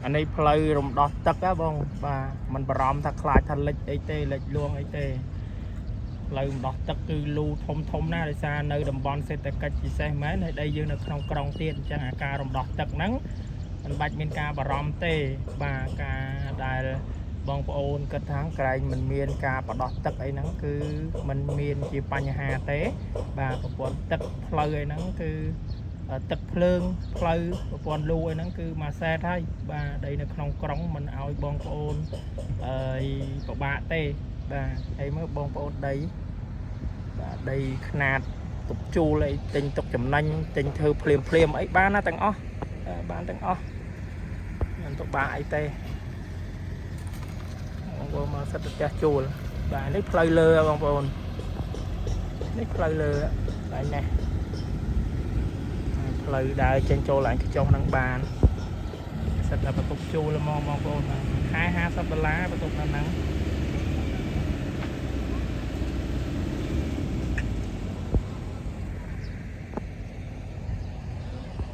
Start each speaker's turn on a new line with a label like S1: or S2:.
S1: អានេះផ្លូវរំដោះទឹកហ៎បងបាទมันបារម្ភថាខ្លាចថាលិចអីទេលិចលួងអីទេផ្លូវរំដោះទឹកគឺលូធំធំណាស់ដោយសារនៅតំបន់សេដ្ឋកិច្ចពិសេសមែនហើយដីយើងនៅក្នុងក្រុងទៀតអញ្ចឹងអាការរំដោះទឹកហ្នឹងមិនបាច់មានការបារម្ភទេបាទការដែលបងប្អូនគិតថាក្រែងមិនមានការបដោះទឹកអីហ្នឹងគឺมันមានជាបញ្ហាទេបាទប្រព័ន្ធទឹកផ្លូវអីហ្នឹងគឺ ទឹកភ្លើងផ្លូវប្រព័ន្ធលូអីហ្នឹងគឺមួយសែតហើយបាទដីនៅក្នុងក្រុងមិនឲ្យបងប្អូនអើយពិបាកទេបាទហើយមើលបងប្អូនដីបាទដីខ្នាតទុកជួលអីទិញទុកចំណេញទិញធ្វើភ្លាមភ្លាមអីបានណាទាំងអស់បានទាំងអស់មិនពិបាកអីទេបងប្អូនមកសិតផ្ទះជួលបាទនេះផ្លូវលើបងប្អូននេះផ្លូវលើកន្លែងនេះ ផ្លូវដើរចេញចូលឡើងខ្ចុះហ្នឹងបានសិតតែបន្ទប់ជួលហ្មងបងប្អូនបាទខែ50ដុល្លារបន្ទប់នៅហ្នឹង។